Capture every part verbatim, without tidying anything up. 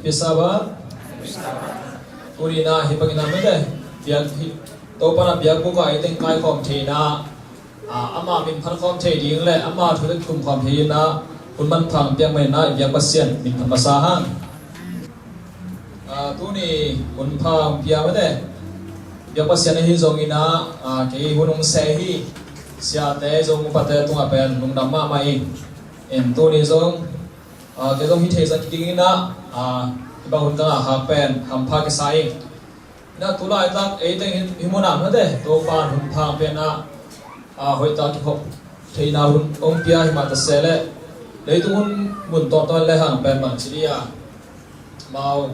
Pisa ba? Tuni-in ah hih bangin ah mete biak hih Topa na biakbuk ah ei teng kaikhawm thei-in ah, ah, ama min phankhawm thei ding le ama thu teng tumkhawm thei-in ah hun manpha piak manin ah i biak Pasian min phat masa hang. Ah, tuni hun pha pia mete biak Pasian ahi zongin ah, ah, kei hun hong seh hi. Siate zong upate tungah pen lungdam mahmah ing. En tuni zong, ah, kei zong hih theih zat kik dingin ah, ah, hih bang hun ka ngah khak pen hampha kisa ing. Inah tu laitak ei teng hih, hih munah mete Topa in hun pha piakna, ah, hoihtak kikhop theihna hun hong pia hi mah ta se leh leitung hun mun tawmtawm le hang pen bangci dih a, amau,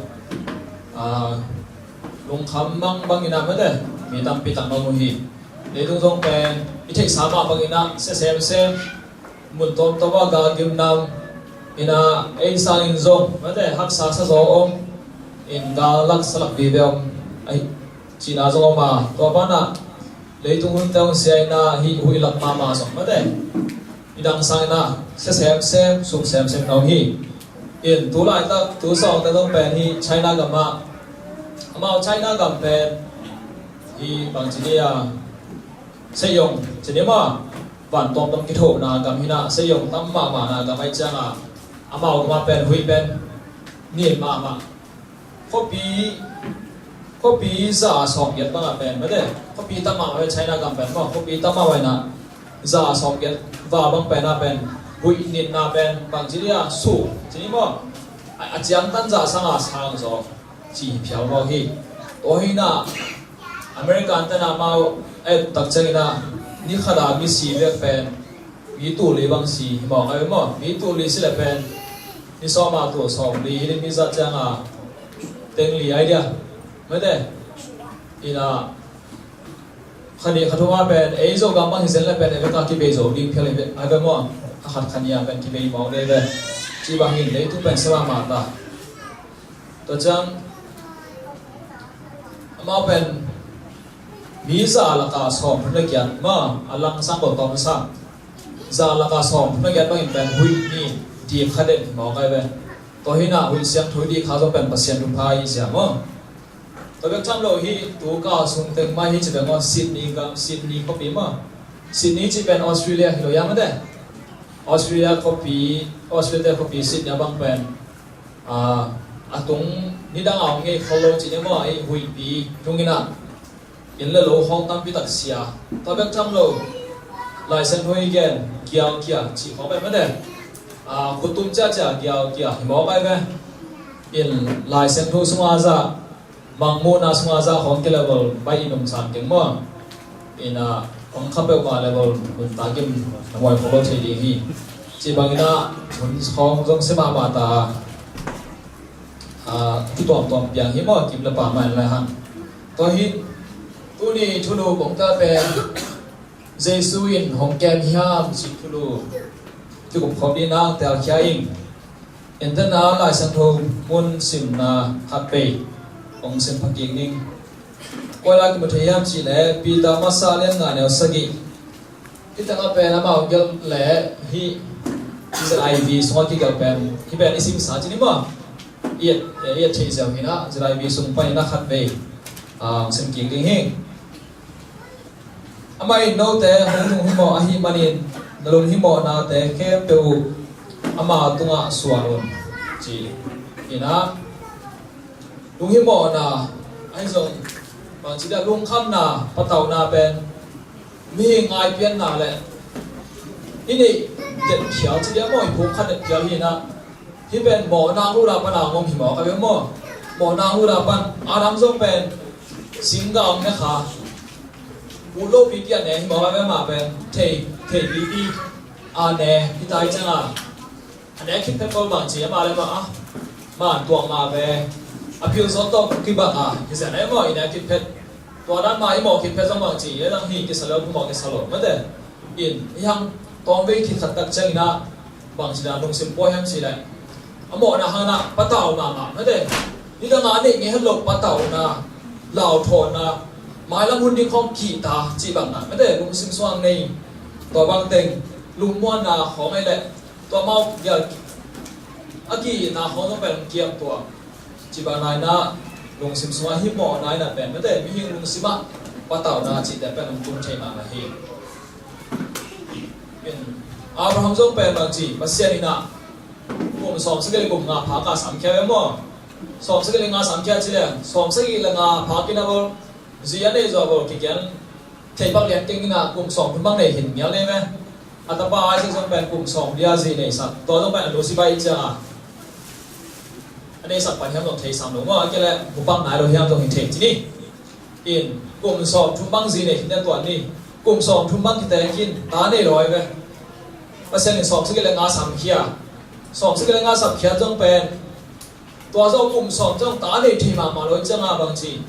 ah, lungkham mang bangin ah mete mi tampi tak nong uh hi. Leitung zong pen i theihsa mah bangin ah sia semsem, mun tawmtawm ah gal gimnam, inah ei sangin zong mete haksa sa zaw om, in gal lak sa lak vive om ahi cihna zong om a, tua banah leitung hunte hong sia inah hih huih lak mahmah zong mete i dang sang inah sia semsem, suk semsem na om hi. In tu laitak tu sawngte zong pen hih China gam ah, amau China gam pen hih bangci dih a, seiong ci ni maw, van tawmtawm kithohna gam hi inah seiong tam mahmahna gam ahi ciangah amau gam ah pen huih pen nin mahmah. Khuapi, khuapi za sawmgiat bangah pen mete khuapi tam mahmah pen China gam pen maw, khuapi tam mahmah inah za sawmgiat va bang pen ah pen huih nitna pen bangci dih a, suk ci ni maw, a, a ciangtan za sanga sang zaw ci phial mawk hi. Tua hi inah American te na amau a et tak ciangin ah ni khat a mi si vek pen mi tul li bang si hi mawk ahi ve maw. Mi tul li si le pen ni sawm a tul sawm li hi ding, mi za ciang a teng li ahi dia mete. Inah kha nih kha thum a pen ei Zogam bang hi zen le pen ei vek a kibei zo ding phial hi ve ahi ve maw. Kha khat kha nih a pen kibei mawk ding hi ve. Ci bang hi in leitung pen sia mahmah ta. Tua ciang amau pen mi za lak a sawm thum le giat maw, a lang sang ko tawm sang, za lak a sawm thum le giat bangin pen huih nin dih kha den hi mawk ahi ve. Tua hi inah huih siangtho dih kha zong pen Pasian thupha hi sia maw. Tua bek tham lo hi, tu kal sung teng mah hi ci bek maw, Sydney gam, Sydney khuapi maw. Sydney ci pen Australia hi lo hiam mete. Australia khuapi, Australia te khuapi Sydney a bang pen, ah, a tung nidang a hong ngei khol lo ci ni maw, ei huihpi tung inah inn le lo khawng tampi tak sia. Tua bek tham lo, Lai Siangtho i gen gialkia ci khawng pen mete, ah, khutum ciacia gialkia hi mawk ahi ve. In Lai Siangtho sunga zah, mangmuhna sunga zah khawng ki level baih i nung sang keng maw. Inah hong kha peuhmah level nuntak in na muai khawk lo thei ding hi. Ci bangin ah hun khawng zong sia mahmah ta, ah, thu tuamtuam piang hi maw, kim le pa mah in le hang. Tua hi in tuni thulu kong tel pen Jesu in hong kem hiam cih thulu kikup khawm dingin ah telkhia ing. Enten a Lai Siangtho mun simna khat pei kong sim phakik ning. Koi lai kimu thei hiam cih leh Peter masa lian nga neu sagih. Hih tengah pen amau gelh leh hih Z I V sungah kigelh pen hih pen i simsa ci ni maw. I et, i et theih ziau hi inah Z I V sung panin ah khat vei, ah, sim kik ding hi. Amah in note hong lunghimawh ahih manin na lunghimawhnate khempeuh uh ama tungah suan un ci. Inah lunghimawhna ahi zong bangci dia lungkhamna, patauna pen mihing ngaipianna le i neih det phial ci dia maw, i phung khat det phial hi inah. Hih pen mawhna hula pan a ngom hi mawk a ve maw. Mawhna hula pan Adam zong pen singga ong ne kha, ut lopi pi a ne hi mawk a ve, mah pen thei, thei pipi a ne hi tai cianga a ne khit phet pawl bang ci ama le mah a, man tuak mah ve a pil zawt tawh kibang a hi zen a maw, i ne khit phet. Tua dan mah i mawh khit phet zong bang ci, i dang hi kisa lo, mawh kisa lo mate. In i hang tawm vei khit khat tak ciangin ah bang ci dan lungsim puai hiam ci leh a mawhna hangin ah patau mahmah mate. Nidang a neih ngei het lo patauna, lauthawhna, mailam hun ding khawng kihta cih bang ah mate, lungsim suang nei. Tua bang teng lungmuanna khawng ei leh tua mau gial a kihna khawng zong pen kiam tua. Cibang naina lungsim sungah himawh naina pen mate mihing lungsimah patauhna cihte pen hong tung thei mahmah hi. Abraham zong pen bang ci, Pasian in ah kum sawmsagih le kum nga phak a samkhia ve maw? Sawmsagih le nga samkhia ci le sawmsagih le nga phak in a bawl zi a nei zawh bawl kikian thei pak lian keng in ah kum sawm thum bang nei hin mial nei ve. A tapa Isaac zong pen kum sawm lia zi nei sak, tua zong pen a nu si bai cia a a nei sak pan hiam zong thei sam lo maw, a kia le bupak nai lo hiam zong hi thei ci ni. In kum sawm thum bang zi nei hin tua ni, kum sawm thum bang kitek in ta nei lo ai ve. Pasian in sawmsagih le nga samkhia, sawmsagih le nga samkhia zong pen tua zawh kum sawm zong ta nei thei mahmah lo ciangah bang ci,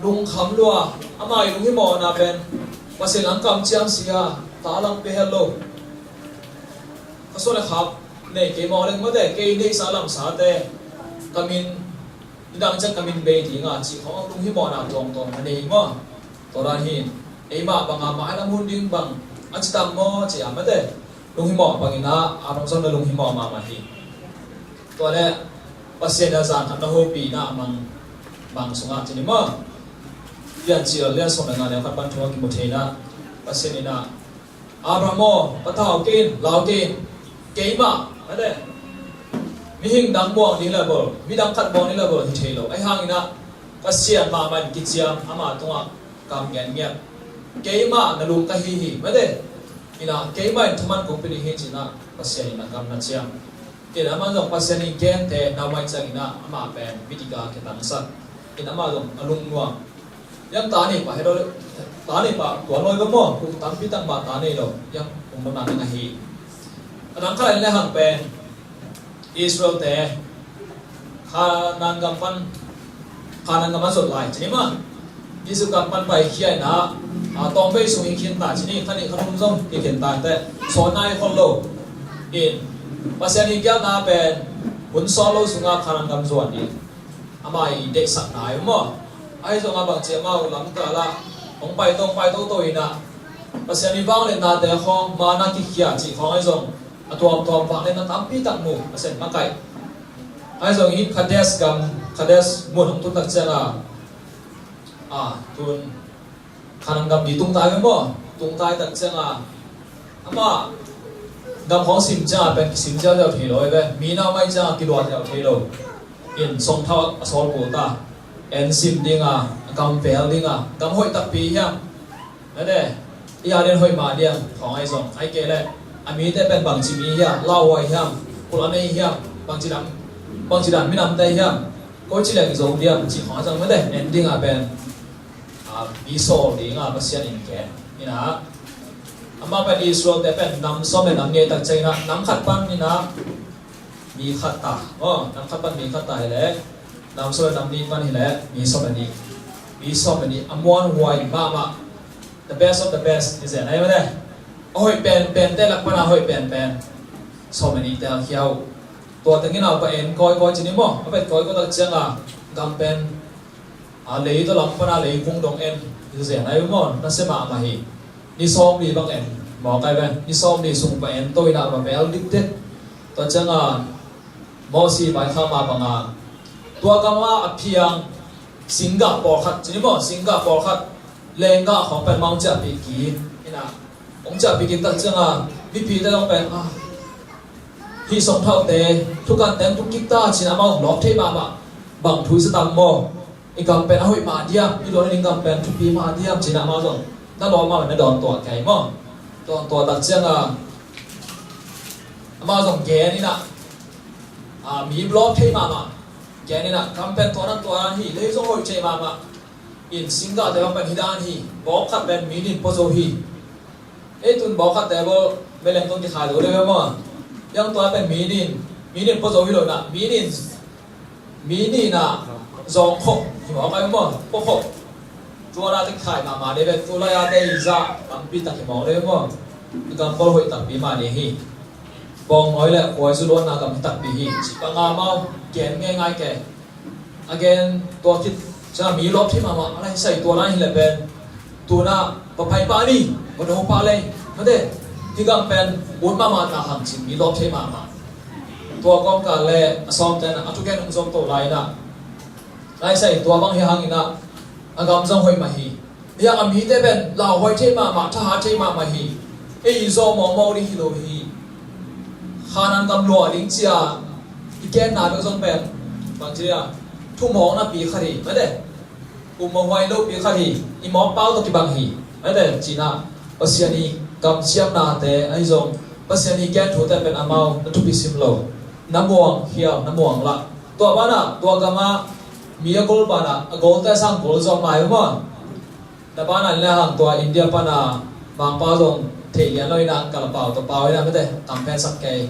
lungkham lua, ama i lunghimawhna pen Pasian lang kam ciang sia, ta lang pe het lo. Ka suan le khap nei kei mawh leng mate kei neihsa lamsate ka min nidang ciang ka min bei dinga cih khawng lunghimawhna tuamtuam a nei maw? Tua dan hi. Eimah banga mailam hun ding bang a ci tam maw ci a mate lunghimawh bangin ah a rong zong na lunghimawh mahmah hi. Tua le Pasian a zan khat na hopihna a mang mang sungah ci ni maw? Piancil lian sawm le nga le khat pan thum a kimu theina Pasian in ah Abraham aw, patau kei in, lau kei in, keimah a le mihing dang muang ding le bawl, midang khat muang ding le bawl hi thei lo. Ahi hangin ah Pasian mahmah in kiciam ama tungah kam gen ngiat. Keimah na lung ka hi hi mate. Inah keimah in thuman kong pia ding hi cinah Pasian in a kam na ciam. Inah amah zong Pasian in gente na mai cianginah amah pen mitika kitangsak. Inah amah zong a lungnuam. Yang ta nei pa he lo, ta nei pa tua loi ba maw, kung tampi tak mah ta nei lo. Yang kung lo na nang ahi. A dang khat in le hang pen Israel te Khanan gam pan, Khanan gam a zot lai cini ma. Egypt gam pan pai khia ina a tawng bei sung i khin ta cini, khani khanum zong i khin ta te sawn nai khol lo. In Pasian i gialna pen hun sawn lo sunga Khanan gam zuan i ama i deihsak nai maw. Ahi zong a bangci amau lam kala hong pai tawng pai to to ina Pasian i vang le nate khawng mana kikhia cih khawng ahi zong a tuamtuam vang le na tampi tak mu Pasian makaih. Ahi zong hi Kadesh gam, Kadesh mun hong tun tak cianga a tun Khanan gam mi tungtai ve maw? Tungtai tak cianga ama gam khawng sim cianga pen kisim ciau ciau thei lo ve. Mi nau mai cianga kilua ciau thei lo. In songthau a sawl kul ta. En sim dinga, a gam vel dinga, gam hoih takpi hiam? Nade, i a den hoih mah diam, khawng ahi zong, ahi kei le a mite pen bangci mi hiam, lauhuai hiam, kul a nei hiam, bangci dam, bangci dan minamte hiam, koici le kizo diam, ci khawng ahi zong mate, en dinga pen a, mi sawl dinga Pasian in gen. Ina, amah pen Israel te pen nam sawm le nam nih tak ciangina, nam khat pan ina, mi khat ta. Oh, nam khat pan mi khat ta hi le, nam sawm le nam nih pan hi le, mi sawm le nih. Mi sawm le nih, a muanhuai mahmah. The best of the best, hi zen ai mate. A hoih penpen te lak pana hoih penpen. Sawm le nih te a khiau. Tua tengin a pa en kawikawi cini maw, a vet kawikawi tak cianga, gam pen a lei tawh lam pana lei kung dong en hi zen ai maw, na se mahmah hi. Ni sawm li bang en mawk ai ve, ni sawm li sung pa en to ina va vel dikdek. Tua cianga Mosi vaikhak ma banga tua gama a phiang singgah pawlkhat cini maw, singgah pawlkhat lenggah khawng pen mah hong ciahpih kik ina, hong ciahpih kik tak cianga mipite zong pen a hih songthaute thukan teng thuk kik ta cina amau hong lawp thei mahmah. Bang thu i sa tam maw? I gam pen a hoih mah diam, i luan i gam pen thupi mah diam cina amau zong na lawp mah na dawn tuah kei maw? Dawn tuah tak cianga amau zong gen ina a mi lawp thei mahmah. Gen ina gam pen tua nan tua nan hi, lei zong hoih thei mahmah. In singgah te bang pen hi dan hi, bawk khat pen mi nin pua zo hi. Ei tun bawk khat te bawl meleng tong kikhai lo le maw. Yang tua pen mi nin, mi nin pua zo hi lo na, mi nin, mi nin a zawng khop hi mawk ai maw, pua khop. Tua na te kikhai mahmah le ve, tu lai a te i zah tampi tak hi mawk le maw. I gam bawl hoih takpi mah ni hi. Bawng nawi le khuai zu luanna gam hi takpi hi. Ci pa nga mau, gen ngei ngai ke. Again, tua khit ciang mi lawp thei mahmah, a lai sai tua lai hi le pen. Tuna, va pai pa ni, va do pa lei. Mate, hi gam pen, bun mahmah na hang cin mi lawp thei mahmah. Tua kawm ka le, a sawm ten, a thugen hong zom to lai na. Ngaisai tua bang hi hangin ah a gam zong hoih mah hi. Hiang a mite pen lauhuai thei mahmah, thahat thei mahmah hi. Ei zawh mawkmawk ding hi lo hi. Khanan gam luah ding cia i genna bek zong pen bangci a thumawkna pi khat hi mate. Kum mawhhuai lopi khat hi. I mawkpau tawh kibang hi mate. Cinah Pasian i kamciamnate ahi zong Pasian i gen thute pen amau na thupi sim lo, na muang khiau, na muang lah. Tua banah tua gamah mi a gol banah a golte sang gol zawh mai maw? Na banah le hang tua India pana Mangpau zong thei lian lo inah kalapau tua pau inah mate tam phen sak kei.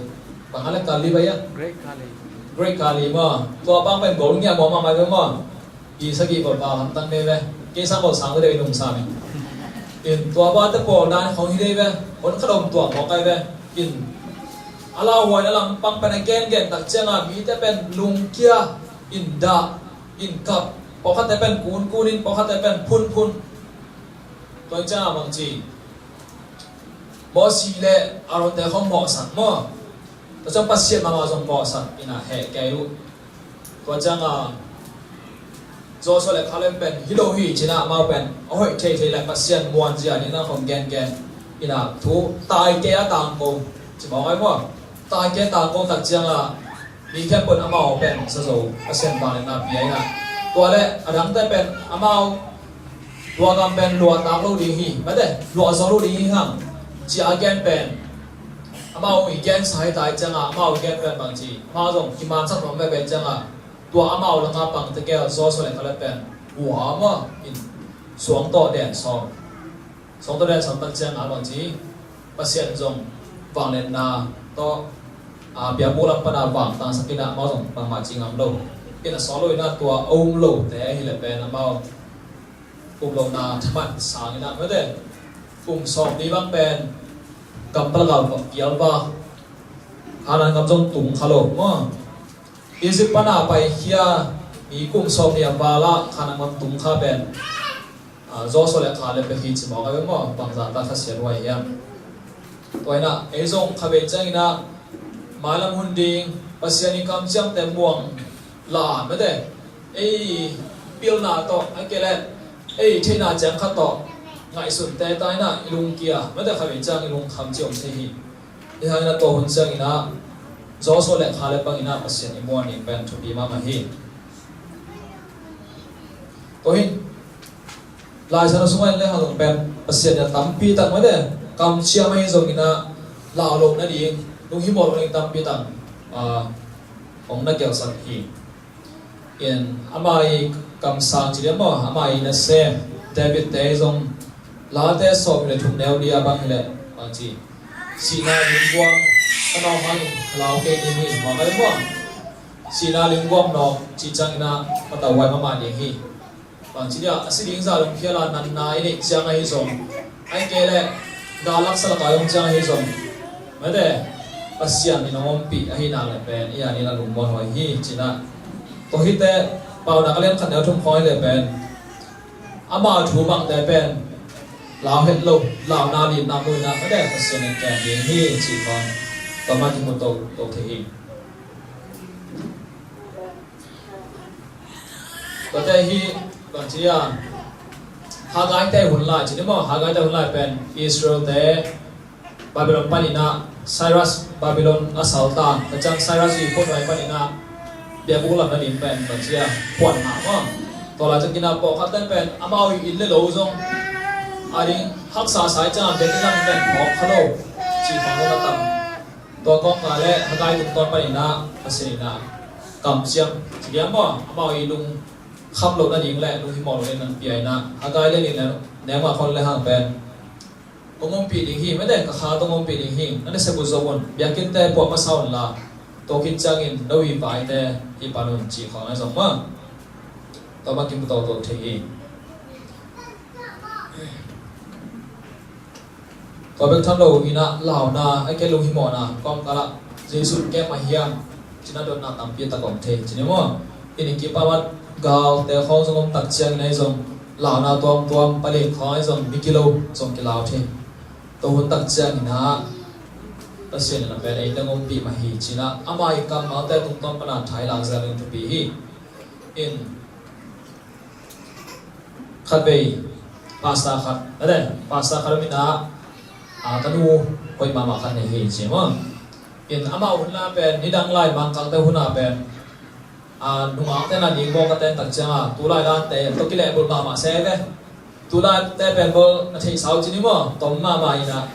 Bang a le kali bai a Great Kali. Great Kali maw? Tua pang pen gol ngiat maw, mahmah bai maw? I sagih gol pau hamtang ne ve. Kei sang gol sang ve deuh i nung sa mi. In tua pau te pawl dan khong hi dei ve. Hon khat om tua mawk ai ve. In a lauhuai na lam pang pen a gengen tak cianga mite pen lungkia in dah in kap, pawlkhatte pen kunkun in, pawlkhatte pen phunphun. Tua cianga bangci Mosi le Aaron te khong mawhsak maw? Tua ciang Pasian mahmah zong mawhsak inah heh kei uh. Tua cianga Joshua le Caleb pen hi lo hi cinah amau pen a hoih theithei le Pasian muanzia ni na khong gengen inah thu tai kei a tangko ci mawk ai maw? Tai kei a tangko tak cianga mi khempeuh in amau pen sa zo Pasian vangliatna pia inah. Tua le a dangte pen amau tua gam pen luah tak lo ding hi mate, luah zo lo ding hi hang. Cia a gen pen amau i gensa hi tai cianga amau i gen pen bangci amau zong kimansak nuam veve cianga tua amau langa pang tegel Joshua le Caleb pen hua maw in suang tawh den sawm. Sawngtawh den sawngtak ciang a bangci Pasian zong vangliatna tawh a biakbuk lam pana vangtangsak inah amau zong bangmah ci ngam lo. Inah sawt lo inah tua a um lote ahileh pen amau um lohna thaman sang inah mate kum sawm ni bang pen gam palgal va kial va Khanan gam zong tung kha lo maw? Egypt pana paikhia mi kum sawm ni a val ah Khanan gam tung kha pen Joshua le Caleb bek hi ci mawk a ve maw? Bangzah ta kha sian huai hiam? Tua inah ei zong kha vei cianginah mailam hun ding Pasian i kamciamte muang la mate ei pilna tawh a kei le ei theihna ciang khat tawh ngaihsunte ta inah i lungkia mate kha vei ciang i lungkham ci om thei hi. Hi hangin a tua hun cianginah Joshua le Caleb banginah Pasian i muan ding pen thupi mahmah hi. Tua hin Lai Siangtho sungah in le hang pen Pasian in a tampi tak mate kamciam ahi zonginah lau loh nading lunghimawh loh nading tampi tak hong na gelsak hi. In ama i kamsang ci liam maw, ama i nasem David te zong Late sawm le thum neu li a bang hileh bangci sihna lingguam ka nau hangin ka lau kei ding hi. Mawk a le muang sihna lingguam nawk ci ciangin ah ka tauhuai mahmah ding hi. Bangci dia a si ding zah lungkhial a natna i neih ciang ahi zong ahih kei leh gal laksa lakah i om ciang ahi zong mate Pasian in hong ompih ahih nak leh pen i an in a lungmuan huai hi. Cinah tua hite paunak a lian khat neu thum khawng hileh pen ama thu mangte pen lau het lo, launa limna muina ka dek Pasian in kem ding hi cih kong tua mah kimu to to thei hi. Tuate hi bangci a Haggai te hun lai ci ni maw? Haggai te hun lai pen Israel te Babylon paninah Cyrus Babylon a saltan ka ciang Cyrus i phuanhuai paninah biakbuk lam nading pen bangci a phuan ngah maw? Tua lai ciang kinah pawlkhatte pen amau i inn le lo zong a ding haksa sai ciang biakinn lam pen phawk kha lo cih khawng lo na tam. Tua kawng ngah le Haggai tungtawn paninah Pasian inah kamciam ci diam maw? Amau i lungkham loh nading le lunghimawh loh nading nang pia inah Haggai le nih le neu mah khon le hang pen kong ompih ding hi, mate ka kha tong ompih ding hi. Na nasep uh zom un, biakinnte puah masa unla tua khit ciangin no i vaite hi pan un cih khawng ahi zong mah tua mah kimu toto thei hi. Tua bek tham lo inah launa a ke lunghimawhna kawmkalah Jesuh kem a hiam? Cina dotna tampi tak om thei cini maw? Ini kipamat galte khawng zong om tak ciangin ahi zong launa tuamtuam palik khawng ahi zong mi kilo zong kilau thei. Tua hun tak ciangin ah Pasian in a pen eite ngompih mah hi cinah ama i kammalte tungtawn pana thailak zel in thupi hi. In Khatvei pastor khat, a le, pastor khat om in ah, a, ka nu hoih mahmah khat nei hi ci maw. In amah hun lai pen, nidang lai Mangkangte hun ah pen, a, nungakte na ning bawk a ten tak ciang a, tulai dante tawh kilehbulh mahmah se ve. Tulaite pen bel na theihsa uh ci ni maw, tom mahmah in ah.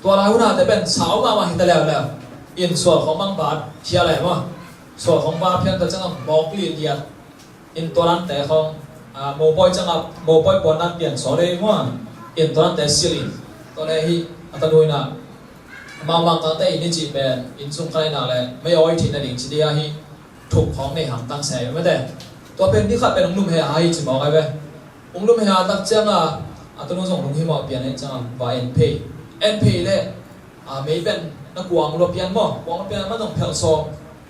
Tua lai hun ah te pen sau mahmah hi ta leuleu. In sual khong bang bat phial lai maw. Sual khong bat phial ta ciang a mawk lihliat. In tua dante khong, a, mopawi ciang a, mopawi puan dan pian sawl dei maw. In tua dante silh in. Tua le hi, a tanu in ah, amau Mangkangte inn i cih pen, inn sung khat ahih nak leh, mei awi theihna ding ci dia hi, thuk khong nei hang tang se, mete. Tua pen ni khat pen hong lum he a hi ci mawk ai ve. Hong lum he a tak ciang a, a tanu zong lunghimawh pian ahih ciang a, va en phei. En phei leh, a, mei pen na kuang lua pian maw, kuang lua pian a, amah zong phelh sawm,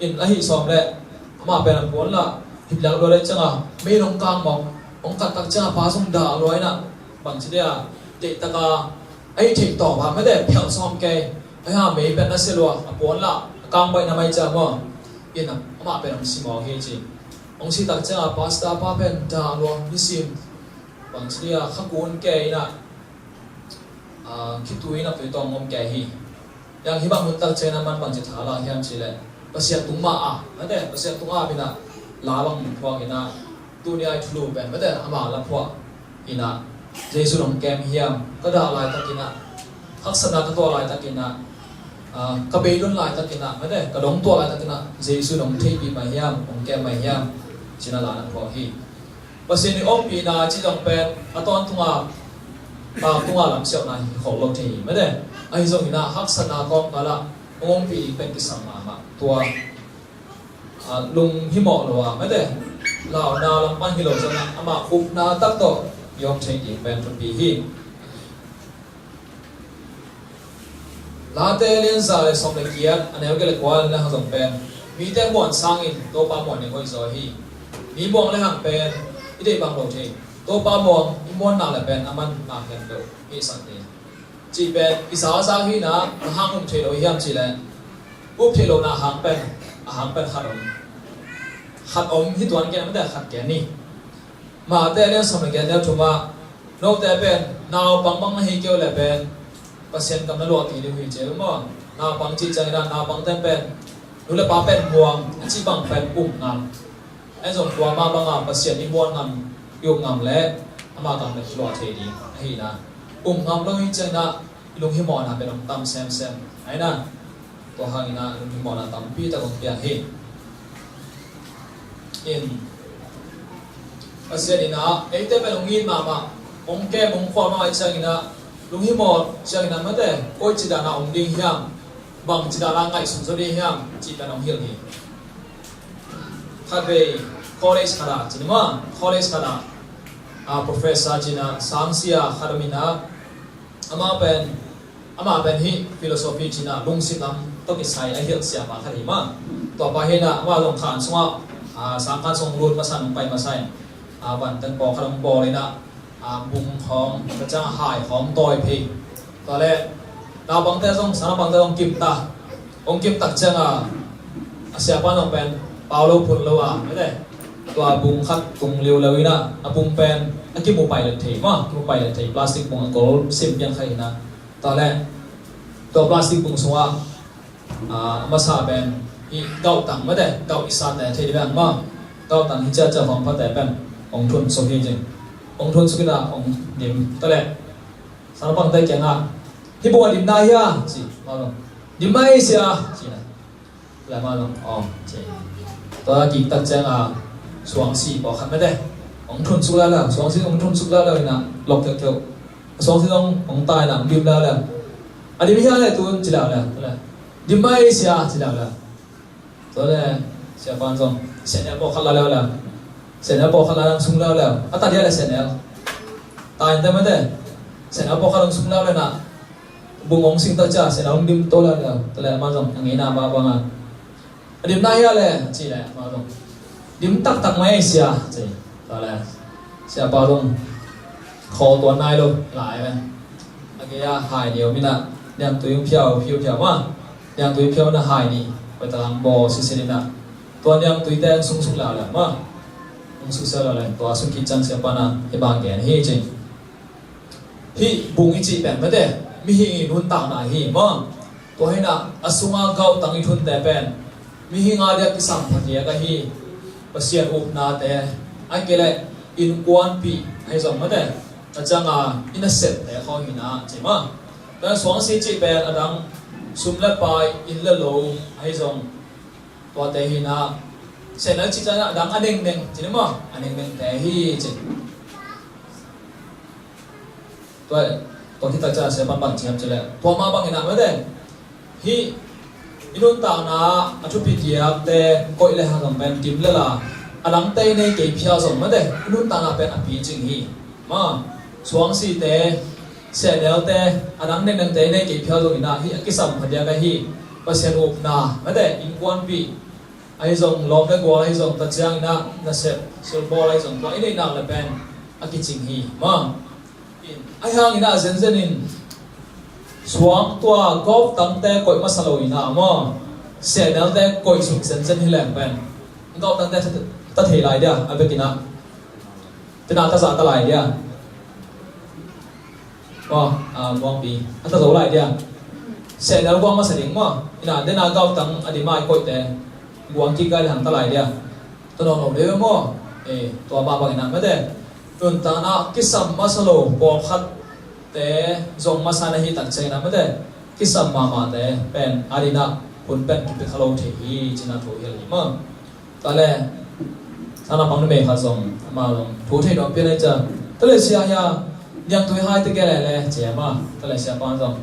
in a hih sawm leh, amah pen a puan lah, hip lak lua leh ciang a, mei in hong kang mawk, hong kat tak ciang a, pa zong dah lua in ah, bangci dia, deih tak a, a hih theih tawp a, mete, phelh sawm kei, a hih a mei pen na sia lua, a puan lah, a kang baih na mai ciang maw, in ah, amah pen hong si mawk hi ci. Hong si tak ciang a, pastor pa pen dah lua, nisim, bangci dia, kha kun kei in ah, a, khitui in a tui tawng om kei hi. Yang hih bang hun tak ciang a man bangci tha la hiam cih leh, Pasian tung mah a, mete, Pasian tung a bang in ah, la bang phuak in ah, tuni a i thulu pen, mete, amah la phuak in ah, Jesu in hong kem hiam, ka dah laitak in ah, haksatna ka tuah laitak in ah, a, ka beidong laitak in ah, mete, ka dong tuah laitak in ah, Jesu in hong theihpih mah hiam, hong kem mah hiam, ci in ah la na phuak hi. Pasian i ompihna cih zong pen a tawntung a, a, tung a lamsiauhna hi khol lo thei hi, mete. Ahi zongin ah haksatna tawmkal ah hong ompih ding pen kisam mahmah. Tua, a, lunghimawh lo a, mete, launa lam pan hi lo zongin ah amah upna tak tawh i om thei ding pen thupi hi. Late lian za le sawm le giat, a neu giat le kua na hong zong pen, mite muan sangin Topa muan in hoih zaw hi. Mi muang le hang pen i deih bang lo thei. Topa muang i muanna le pen a man ngak hiam lo, hih san thei. Cih pen i za za hi in ah, a hang um thei lo hiam cih leh, up thei lo na hang pen, a hang pen khat om. Khat om hi tuan gen, mete, khat gen ni. Mate lian sawm le giat, neu thum ah, note pen naupang bang na hi kei uh leh pen Pasian gam na luah kei ding uh hi ci maw. Naupang cih ciangin ah, naupangte pen nu le pa pen muang, a cih bang pen um ngam. Ahi zong kuamah bang a Pasian i muan ngam, i um ngam leh amah gam pen luah thei ding ahi in ah, um ngam lo hi ciangin ah, lunghimawhna pen hong tam semsem. Ahi na, tua hangin ah lunghimawhna tampi tak hong piang hi. In, Pasian in ah eite pen hong it mahmah, hong kem, hong khual mahmah ahih ciangin ah, lunghimawh ciangin ah, mate, koi ci dan a om ding hiam, bang ci dan a ngaihsun zaw ding hiam cih pen hong hilh hi. Khatvei college khat ah, ci ni maw, college khat ah, a, professor ci in ah, sangsia khat om in ah, amah pen, amah pen hih philosophy ci in ah, lungsim lam tawh kisai a hilh siapa khat hi maw. Tua pa hi in ah, amah zong khan sungah, a, sang khan sung lut masa in, hong pai masa in, a, vantung pawlkhat hong bawl in ah, a, bung khawng, tua ciang hai khawng tawi phei. Tua leh naupangte zong, sang naupangte zong kim ta. Hong kim tak ciang a, a siapa zong pen pau lo phun lo a, mate, tua bung khat tung liuliau in ah, a bung pen a kimu pailet thei maw, kimu pailet thei, plastic bung a gol sim pian kha in ah. Tua leh tua plastic bung sungah, a, a masa pen hih gauh tang, mate, gauh i sat leh thei ding bang maw. Gauh tang hi ciacia, hong phate pen hong thunsuk hi cin. Hong thunsuk in ah hong dim. Tua leh sang naupangte kiangah, "Hih bung a dim nai hia?" ci. Amau zong, "Dim mai sia," ci in ah. Tua leh amau zong, "Aw," ci. Tua kik tak ciang a, suangsi pawlkhat, mate, hong thunsuk leuleu, suangsi hong thunsuk leuleu in ah, lok keuhkeuh. Suangsi zong hong tai in ah, hong dim leuleu. "A dim hia leh tun?" ci leuleu. Tua leh, "Dim mai sia," ci leuleu. Tua leh siapa in zong sehnel pawlkhat la leuleu. Sehnel pawlkhat la, hong sung leuleu. A ta dia leh sehnel, tai in te, mate, sehnel pawlkhat hong sung leuleu in ah, bung hong sing tak ciang sehnel hong dim to leuleu. Tua leh amah zong a ngeina mah bang a, "A dim nai hia leh?" ci leh amah zong, "Dim taktak mai sia," ci. Tua leh siapa zong khawl tuan nai lo lai ve. A gei ah hai nih om in ah, niangtui hong phiau phiau phiau maw. Niangtui phiau in ah hai nih, pai ta lang bawl sisin in ah, tua niangtuite hong sungsuk leuleu maw. Suk sia lo le, tua suk khit ciang sia pa in ah hih bang gen hi ci. Hih bung i cih pen mate, mihing i nuntakna hi maw. Tua hi in ah a sunga gauhtang i thunte pen mihing a diak kisam phadiak ahi. Pasian upnate, a kei le innkuanpih ahi zong mate, a cianga i nasepte khawng hi in ah ci maw. Tua suangsi cih pen a dang sum le pai, inn le lo ahi zong, tuate hi in ah, sehnel cih ciang a dang a nengneng ci ni maw, a nengnengte hi ci. Tua, tua hi tak ciang sia pan bang ci hiam ci le, tua mah bang in ah mate, hih i nuntakna a thupi diakte koih le hang zong pen dim le la, a dangte i nei kei phial zong mate, i nuntakna pen a picing hi. Maw, suangsite, sehnelte, a dang nengnengte i nei kei phial zong in ah hih a kisam phadiak ahi. Pasian upna mate, innkuanpih ahi zong, lawm le gual ahi zong, tua ciang in ah nasep silbawl ahi zong, tua i neih nak le pen a kicing hi maw. Ahi hangin ah zenzen in suang tua gauhtangte koih masa lo in ah maw, sehnelte koih suk zenzen hi leng pen gauhtangte ta thei lai dia, a bekin ah. Tua in ah ta zah ta lai dia. Maw, a, muangpi a ta zo lai dia. Sehnel guang masa ding maw. In ah den a gauhtang a dim a i koihte guang kik gai le hang ta lai dia. Tua nawn lo deuh maw. Eh, tua mah bang in ah mate, nuntakna kisam masa lo pawlkhatte zong masa na hi tak ciang in ah mate, kisam mahmahte pen a din ah hun pen kipia kha lo thei hi ci-in ah thu hilh hi maw. Tua le, sana pang numei khat zong, ama zong thu thei nuam pian ahi ciang, tua le sia hia, niangtui hai te gel le le ci a maw. Tua le sia pan zong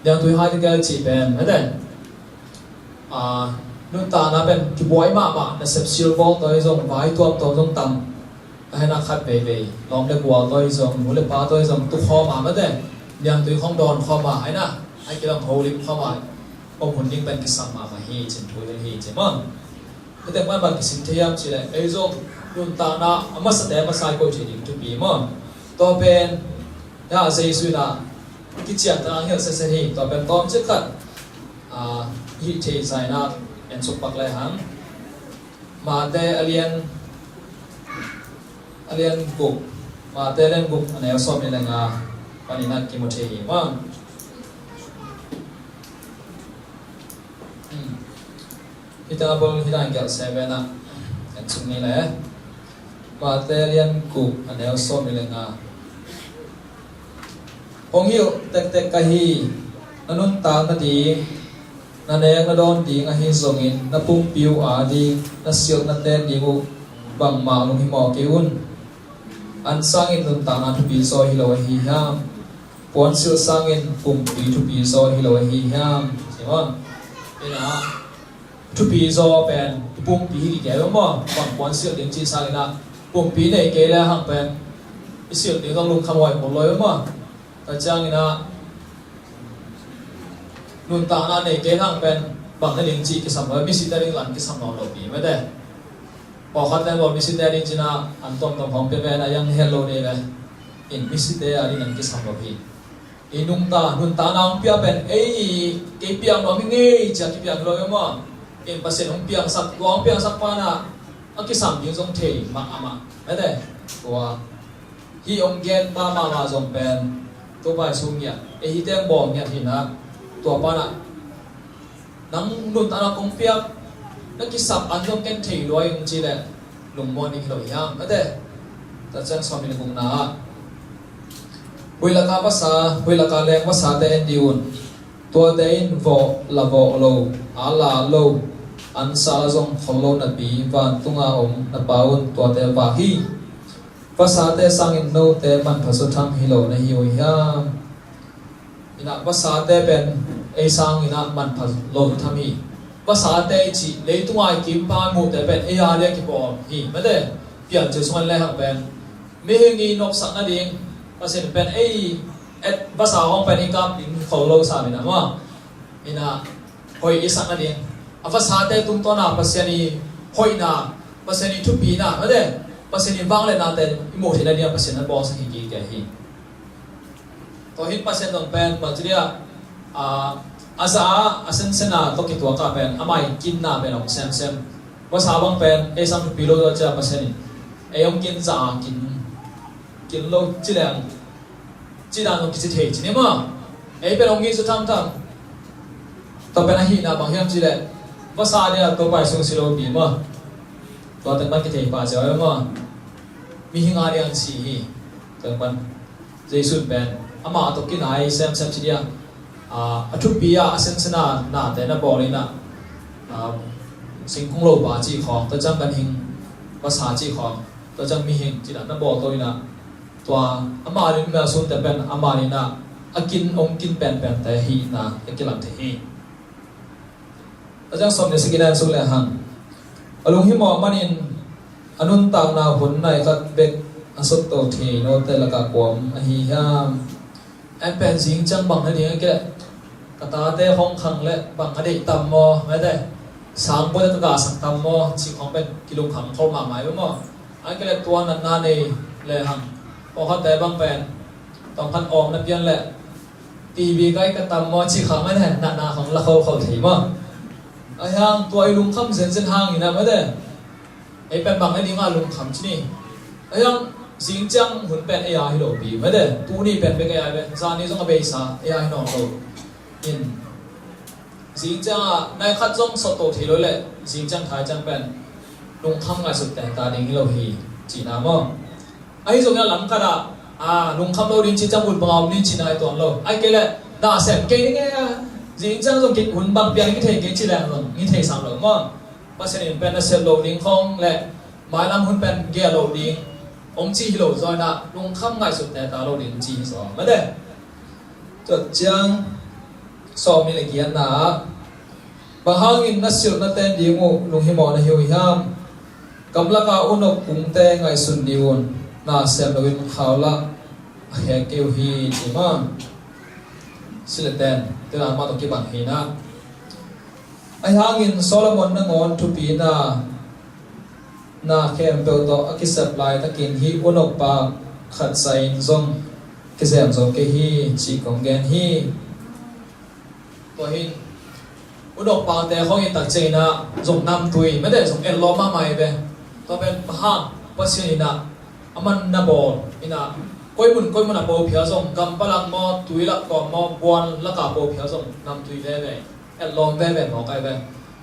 niangtui hai te gel cih pen mate, a, nuntakna pen kibuai mahmah, nasep silbawl tua hi zong, vai tuamtuam zong tam. Ahi in ah khat veivei, lawm le gual tua hi zong, nu le pa tua hi zong, tu khawm a mate, niangtui khawng dawn khawm a, ahi in ah, ahi kilawm holim khawm a, om hun ding pen kisam mahmah hi ci-in thu hilh hi ci maw. Hih teng pan bang kisim thei hiam ci le, ei zong nuntakna a masate masa i koih thei ding thupi maw. Tua pen, ya, Jesu in ah kician ta hilh sese hi, tua pen tawmcik khat, a, hih thei sa in ah en suk pak le hang. Mate a lian, a lian guk, Mate a lian guk a neu sawm nih le nga panin ah kimu thei hi maw. Hmm. Hih teng a bul hih teng a gelh seven ah en suk ni le. Mate a lian guk a neu sawm nih le nga. Hong hilh tektek ka hi, na nuntak nading, na nek na dawn ding ahi zongin, na pumpi uh ading, na silh na ten ding uh bangmah lunghimawh kei un. An sangin nuntakna thupi zaw hi lo ahi hiam? Puansilh sangin pumpi thupi zaw hi lo ahi hiam? Ci maw. Ina, thupi zaw pen i pumpi hi kikei maw. Bang puansilh ding cih sangin ah pumpi nei kei le hang pen i silh ding zong lungkham huai kul lo maw. Tua ciangin ah nuntakna nei kei hang pen bang na ding cih kisam lo, misite ding lan kisam lo lo pi mete. Pawlkhat pen bawl misite ding cih na an tuamtuam hong pia pen a yang het lo ding ve. In misite a ding an kisam lo hi. I nungta, nuntakna hong pia pen ei kei piang nuam hi ngei cia kipiang lo hi maw. In Pasian hong piangsak, tua hong piangsak pa na a kisam ding zong thei mah amah mete. Tua hih hong gen pa mahmah zong pen Topa Jesu ngiat, ei hih teng bawl ngiat hi na. Tua pa na nang nuntakna kong piak na kisap an zong ken thei lua ing ci leh lungmuan ding hi lo hiam mete. Tua ciang sawm in gukna ah huih laka vasa, huih laka leng vasate en dih un. Tuate in vawh la vawh lo, a la lo, an sa la zong khol lo napi vantunga om na Pa un tuate vak hi. Vasate sangin note manpha zaw tham hi lo na hi uh hiam? Ina vasate pen ei sangin ah manpha lo zaw tham hi. Vasate i cih leitunga i kimpa i muhte pen ei a dia kibawl hi mete. Piancil sungah lehang pen mihing i nopsak nading Pasian pen ei et vasa hong pen i kap ding khol lo sa mina maw. Ina hoih i sak nading, a vasate tungtawna Pasian i hoihna, Pasian i thupina mete, Pasian i vangliatnate i muh theih nading a Pasian a bawlsak hi kik hi. Tua hin Pasian zong pen bang ci dia, a, a za a sensen a tawh kituak a pen amah i kinna pen a hong semsem. Vasa bang pen ei sang thupi lo tua cia Pasian in Ei hong kin za kin, kin lo ci leng, ci dan hong kici thei ci ni maw. Ei pen hong ngih su thamtham. Tua pen ahihna bang hiam ci leh, vasa dia Topa Jesu si lo pi maw. Tua teng pan kithei pah ciau ei maw. Mihing a dia si hi. Tua teng pan Jesu pen amah tawh kinai semsem ci dia. A, a thupi a, a sensen a nate na bawl in a, a, singkung lopa cih khawng, tua ciang ganhing vasa cih khawng, tua ciang mihing cih dan na bawl to in a, tua amah in mel sunte pen amah in a, a kin hong kin penpente hihna a kilang thei hi. A ciang sawm le sagihna en suk lehang, a lunghimawh manin a nuntakna hun nai khat bek a sutto thei note lakah kua om ahi hiam? En pen zing ciang bang na ding a keh, ka tate hong khang leh bang a deih tam maw, mete, sangpua leh ka gahsak tam maw, cih khawng pen kilungkham khol mahmah hi maw. A keh leh tua natna nei lehang, pawlkhatte bang pen tawmkhat awng na pian leh T V kai ka tam maw, cih khawng mete, natna khawng la kholkhol thei maw. Ahi hang tua i lungkham zenzen hangin a mete, ei pen bang ei ding a lungkham ci ni. Ahi hang zing ciang hun pen ei a hi lo pi mete, tuni pen bek ei a ve, zani zong a beisa ei a hi nawn lo. In zing ciang a nai khat zong sawt to thei lo leh zing ciang thai ciang pen lungkham ngaihsut teng ta ding hi lo hi cihna maw. Ahi zongin a lam khat ah, a, lungkham lo ding ci ciang hun bang a om ding cihna hi tuan lo. Ahih kei leh na sem kei ding e, a, zing ciang zong kik hun bang piang kithei kei ci leng zong hi thei sam lo maw. Pasian in pen na sep lo ding khawng leh mailam hun pen gel lo ding hong ci hi lo zaw in a, lungkham ngaihsut teng ta lo ding ci hi zaw mete. Tua ciang sawm nih le giatna ah, bang hangin na silh na ten ding uh lunghimawh na hi uh hiam? Gamlak a unok kungte ngaihsun dih un, na sem loin khau lah a khek kei uh hi ci maw. Silh le ten, tua mah tawh kibang hi na. Ahi hangin Solomon nangawn thupina na khempeuh tawh a kisep laitakin hih unok paak khat sa-in zong kizem zo kei hi, cih kong gen hi. Tua hi in, unok paakte khawng i tak ciangin ah zong namtui, mete zong etlawm mahmah hi ve. Tua pen bang hang, Pasian in ah, aman na bawl in ah, koi mun koi mun a po phial zong, gam palang maw, tui lak kawm maw, buan laka po phial zong namtui veve, etlawm veve mawk ahi ve.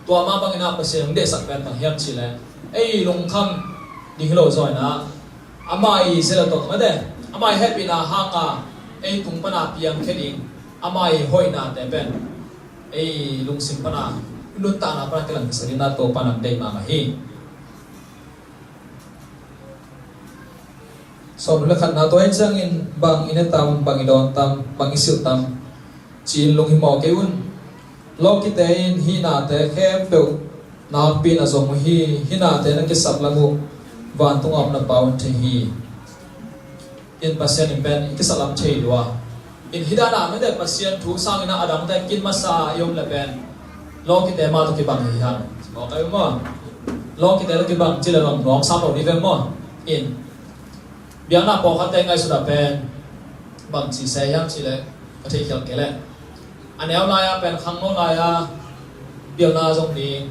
Tua mah bangin ah Pasian hong deihsak pen bang hiam cih leh, ei lungkham ding hi lo zaw in ah, ama i zia le tawh mete, ama i hehpihna hanga ei tung pana piangkhia ding, ama i hoihnate pen ei lungsim pana, nuntakna pana kilangsak ding in ah Topa in deih mahmah hi. Sawm le khatna, tua hi ciangin bang i ne tam, bang i dawn tam, bang i silh tam ci-in lunghimawh kei un. Lawkite in hih nate khempeuh nakpi-in a zong uh hi. Hih nate na kisap lam uh vantung a om na Pa un thei hi. In Pasian in pen i kisap lam thei lua. In hih dan a mete Pasian thu sangin ah a dangte kin masa i om le pen lawkite mah tawh kibang hi hang. Mawk ahi maw. Lawkite tawh kibang ci le long nuam sam lo ni ve maw. In biakna pawlkhatte ngaihsut ah pen bangci se hiam cih leh ka theikhial kei leh, a neu lai-a pen khangno lai-a biakna zong ding,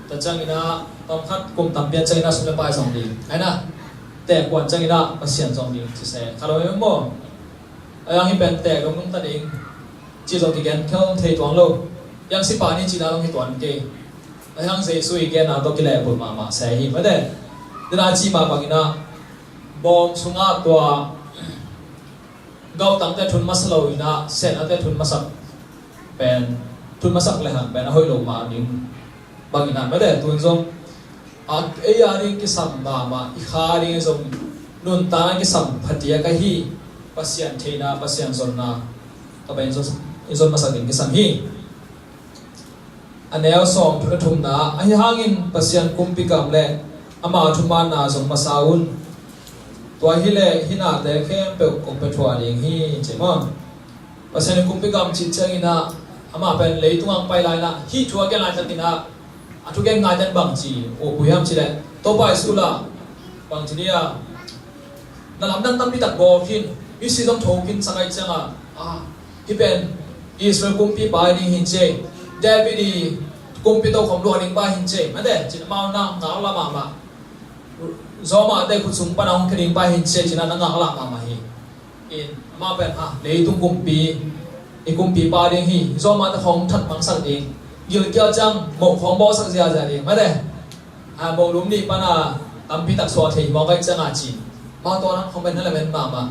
tua ciangin ah tawmkhat kum tam pian ciangin ah sum le pai zong ding, ahi na, tekuan ciangin ah Pasian zong ding ci se kha lo hi maw. Ahi hang hih pen tek dong nungta ding cih zong kigen khel thei tuan lo. Hiang sipa ni cihna zong hi tuan kei. Ahi hang Jesu i genna tawh kilehbulh mahmah se hi mete. Dena cih mah bangin ah bawm sungah tua gautangte thun masa lo in ah, senate thun masak pen, thun masak lehang pen a hoih lo mah ding bangin ah mete, tun zong a, ei a ding kisam mahmah, i kha a ding zong nuntakna kisam phatia ka hi. Pasian theihna, Pasian zonna ka pen zon, i zon masak ding kisam hi. A neu sawm thum le thumna, ahi hangin Pasian kumpi gam le ama thumanna zong masa un. Tua hi leh hih nate khempeuh kong pia thuah ding hi ci maw. Pasian in kumpi gam cih ciangin ah, amah pen leitung ah hong pai lai-in ah, hih thu a gen laitakin ah, a thugen ngaite in bangci uh pui hiam cih leh, Topa Jesu lah bangci ni a, na lamdang tampi tak bawl khin, misi zong tho khin sak ahih ciangin ah, a, hih pen Israel kumpipa hi ding hi ci, David i kumpi tokhom luah dingpa hi ci, mete, ci-in amau na ngak lam mahmah. Zawmahte khut sung pana hong khia ding pa hi in ci-in ah na ngaklah mahmah hi. In amah pen ha leitung kumpi, i kumpipa ding hi. Zawmahte hong that mangsak ding, gilkial ciang moh hong bawlsak ziazia ding mate. Ha moh lum nih pana tampi tak suah thei mawk ahih ciangin ci. Mah tua nang hong pen na lamen mahmah.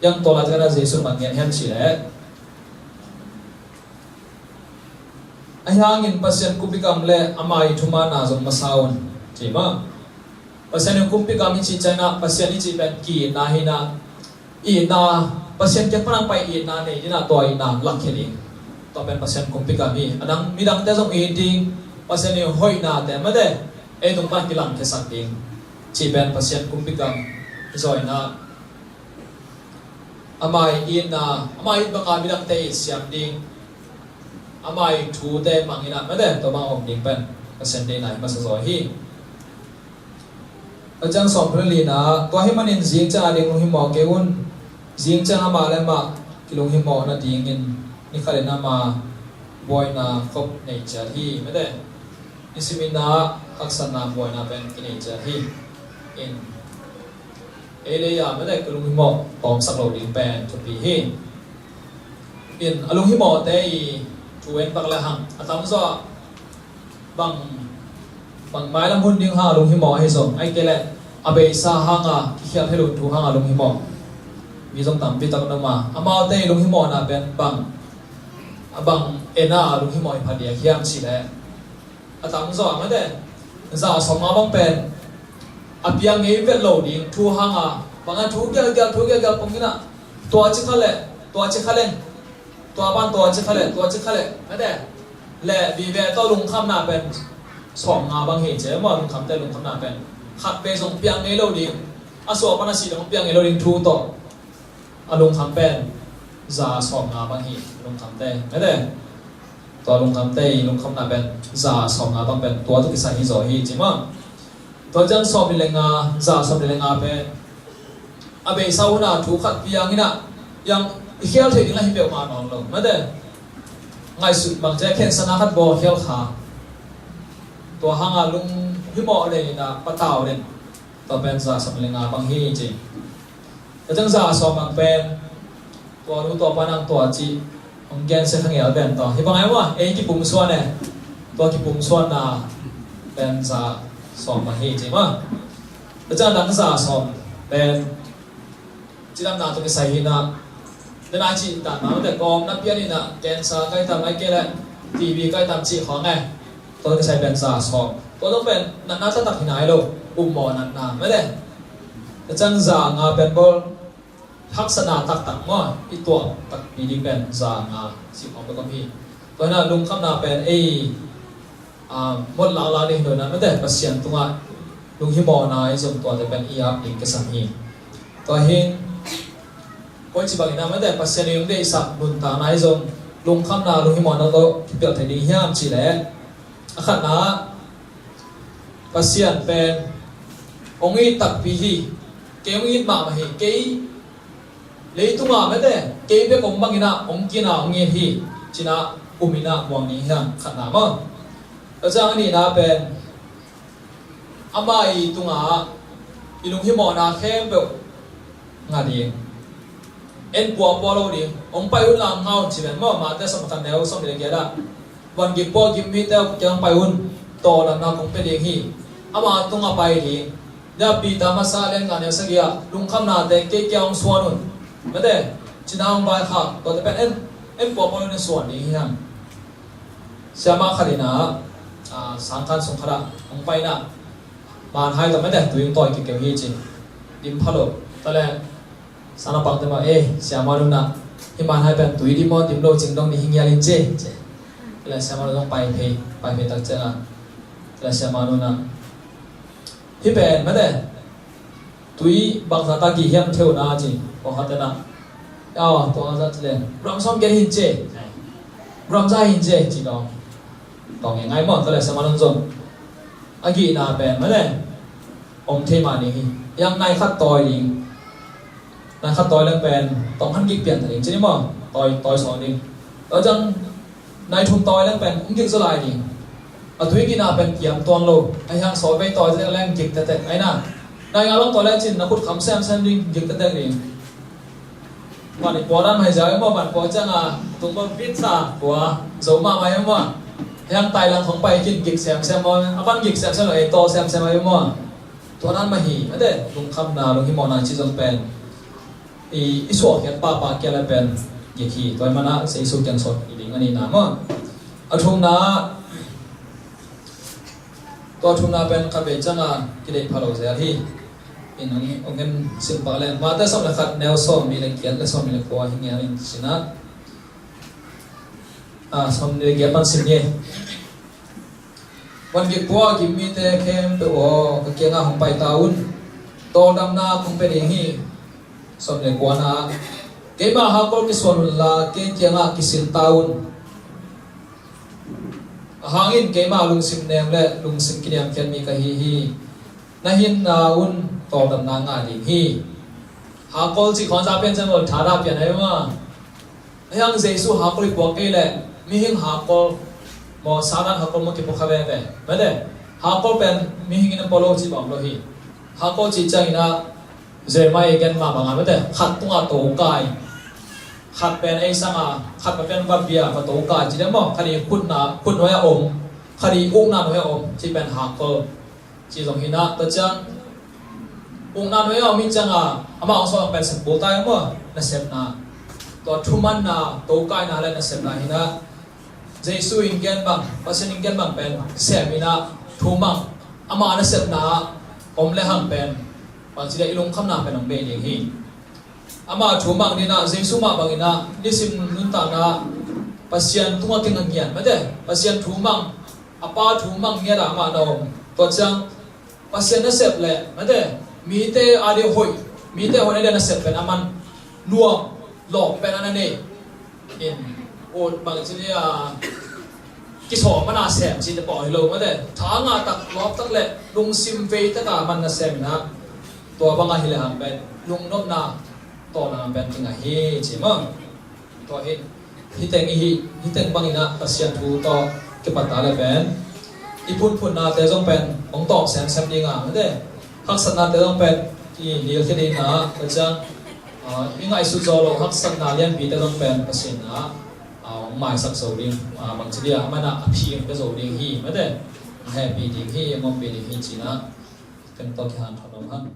Yang tua lai ciangin ah Jesu bang gen hiam cih leh, ahi hangin Pasian kumpikam le ama ii thumanna zong masa un, ci maw. Pasian ii kumpikam i cih ciangin ah Pasian i cih pen ki-itna hi in ah, itna, Pasian kiang pan hong pai itna nei ding in ah tua itna lakkhia ding. Tua pen Pasian kumpikam hi. A dang midangte zong it ding, Pasian ii hoihnate mate ei tung pan kilangkhiasak ding cih pen Pasian kumpikam. Zawhna, ama ii itna, ama it banga midangte it siam ding, ama ii thute mang in ah mate tua bang om ding pen Pasian deihna hi masa zaw hi. A ciang sawm le lina, tua ahih manin zing ciang a ding lunghimawh kei un. Zing ciang amah le amah kilunghimawh nadingin ni khatin ama buaina khop nei ciat hi mate. Nisimin ah haksatna buaina pen kinei ciat hi. In ei le ei ah mate kilunghimawh tawmsak lo ding pen thupi hi. In a lunghimawhte ii thu en pak le hang, a tamzaw ah bang, bang mailam hun ding hang a lunghimawh ahi zong, ahih kei leh a beisa hang a kikhial thei lo thu hang a lunghimawh mi zong tampi tak na om a, amaute ii lunghimawhna pen bang, a bang en a lunghimawh hi pha diak hiam cih leh, a tamzaw ah mate, za sawm nga bang pen a piang ngei vet lo ding thu hang a, bang a thu gialgial, thu gialgial pong in ah, tua ci kha leh, tua ci kha leng, tua pan tua ci kha leh, tua ci kha leh mate, le vive tawh lungkhamna pen sawm nga bang hi ci maw. Lungkhamte lungkhamna pen khat vei zong piang ngei lo ding, a suah pan a sih dong piang ngei lo ding thu tawh a lungkham pen za sawm nga bang hi. Lungkhamte mate, tua lungkhamte ii lungkhamna pen za sawm nga bang pen tua tawh kisai hi zaw hi ci maw. Tua ciang sawm nih le nga, za sawm nih le nga pen a beisa hun a thu khat piang in ah, yang i khial thei ding lah hi peuhmah nawn lo mate. Ngaihsut bang ci a, khensatna khat bawl khial kha, tua hang a lunghimawh le in ah patau den. Tua pen za sawm nih le nga bang hi ci. Tua ciang za sawm bang pen tua lu tua pa nang tua ci hong gensia kha ngel pen tua hi bang ai maw, ei kipum suan e. Tua kipum suanna pen za sawm bang hi ci maw. Tua ciang dang za sawm pen cidamna tawh kisai hi in ah, den a cih dan mah mate, kawmna pian in ah cancer kai tam, ahih kei leh T B kai tam cih khawng e. Tua kisai pen za sawm. Tua zong pen natna taktak hi nai lo, upmawh natna mate. Tua ciang za nga pen bawl haksatna taktak maw, i tuah takpi ding pen za nga cih khawng bek om hi. Tua hi in ah lungkhamna pen ei, ah, mawk laklak ding hi lo in ah mate, Pasian tungah lunghimawhna i zong tuate pen i ap ding kisam hi. Tua hi in, koici bangin ah mate, Pasian i hong deihsak nuntakna i zong lungkhamna lunghimawhna tawh kipelh thei ding hiam cih leh, a khatna, Pasian pen hong it takpi hi. Kei hong it mahmah hi. Kei leitungah mate, kei bek om bangin ah hong kin a hong it hi ci in ah um in ah muang ding hi hang, khatna maw. Tua ciang a nihna pen ama ii tungah i lunghimawhna khempeuh ngah ding. En puapua lo ding. Hong pai un la hong ngah un ci ven maw, Mate sawm khat neu sawm nih le giat ah. Van gim pua gim mite kiang hong pai un, tawlnga kong pia ding hi. Ama tungah pai ding. Tua Peter masa lian nga neu sagih ah, lungkhamnate kei kiang hong suan un mate, ci in ah hong vaikhak, tuate pen en, en puapua lo in suan ding hi hang. Siamah khat in ah, ah, sangkhan sung khat ah hong pai in ah, manhai tawh mate tui hong tawi kikkeu hi ci. Dim pha lo. Tua leh sang naupangte mah, "Eh, siamah nu in ah, hih manhai pen tui dim maw dim lo cing dong ni hi ngial in ci," ci. Tua leh siamah nu zong pai phei, pai phei tak ciangin ah, tua leh siamah nu in ah, "Hih pen mate, tui bangzah ta gih hiam thei uh na," ci. Pawlkhatte in ah, "Aw, tua zah ci leh gram sawm giat hi in ci, gram za hi in ci," ci dong. Tawng ngai maw, tua leh siamah nu in zong a gihna pen mate om thei mah ding hi. Yang nai khat tawi ding. Nai khat tawi leng pen tawng khat gik pian ta ding ci ni maw. Tawi, tawi sawn ding. Tua ciang nai thum tawi leng pen hong gik zaw lai ding. A tui gina pen kiam tuan lo. A hiang sawt vei tawi tek leng gik tetek. Ai na. Nai nga long tawi leng cin na khut kham semsem ding, gik tetek ding. Van i pua dan mai zai maw, van pua ciang a tung bawm bit sa pua zo mahmah hi maw. Hiang tai lang khong pai kin gik semsem maw. A van gik semsem lo, ei taw semsem ai maw. Tua dan mah hi. A de, lungkhamna, lunghimawhna ci zong pen i, i suahkhiat pahpah kia le pen gik hi. Tua i mana Jesu kiang sawt i ding a ni na maw. A thumna, tua thumna pen khat vei ciang a kideih pha lo zel hi. In hong, hong en sim pak leng. Mate sawm le khat neu sawm nih le giat le sawm nih le kua hi ngian in sinah. A, sawm nih le giat pan sim ni. Van gik pua a gim mite khempeuh aw, ka kiangah hong pai ta un. Tawldamna kong pia ding hi. Sawm le kuana, keima hakol kisuan unla kei kiangah kisin ta un. A hangin keima lungsim nem le lungsim kiniamkhiat mi ka hi hi. Na hinna un tawldamna ngah ding hi. Hakol cih khawnsa pian ciang maw, thadah pian ai maw. A hiang Jesu hakol i puak kei leh mihing hakol maw, Satan hakol maw kipua kha veve. Mate, hakol pen mihing in a pua lo cih bang lo hi. Hakol cih ciangin a Jeremiah i gen mah bangin mate, khat tungah to kai, khat pen ei sanga, khat pen va bia va to kai ci deuh maw. Khat i khutna, khut nuai a om, khat i ukna nuai a om, ci pen hakol. Ci zong hi na, tua ciang ukna nuai a om hi ciang a, amah hong sawltak pen sepkul tai maw, nasepna. Tua thumanna, tokaina le nasepna hi na. Jesu in gen bang, Pasian in gen bang pen sem hi na, thumang. Amah nasepna om le hang pen bangci le i lungkhamna pen hong bei ding hi. Amah thumang ding a, Jesu mah bangin a, nisim nuntakna Pasian tungah kinga ngian mate, Pasian thumang, a Pa thumang ngiat a amah na om. Tua ciang Pasian nasep le mate, mite a ding hoih, mite hoih na ding nasep pen a man nuam, lawp pen a na nei. In, ut bangci le a, kisawm mana sem cite pawh hi lo mate. Tha ngah tak, lawp tak le lungsim vei taka man nasem in a, tua banga hi le hang pen lungnopna, tawlna pen kinga hi ci maw. Tua hi, hi teng i hi, hi teng bangin a Pasian thu tawh kipat ta le pen i phunphunna te zong pen hong tawm semsem ding a mate. Haksatna te zong pen i nilkhia ding a, tua ciang, ah, i ngaihsut zo lo haksatna lianpi te zong pen Pasian a, ah, hong maisak zo ding, ah, bangci dia, a mana a phim pia zo ding hi mate. A hehpih ding hi, a ngawmpih ding hi ci na. Ken tawh kihanthawn lo hang.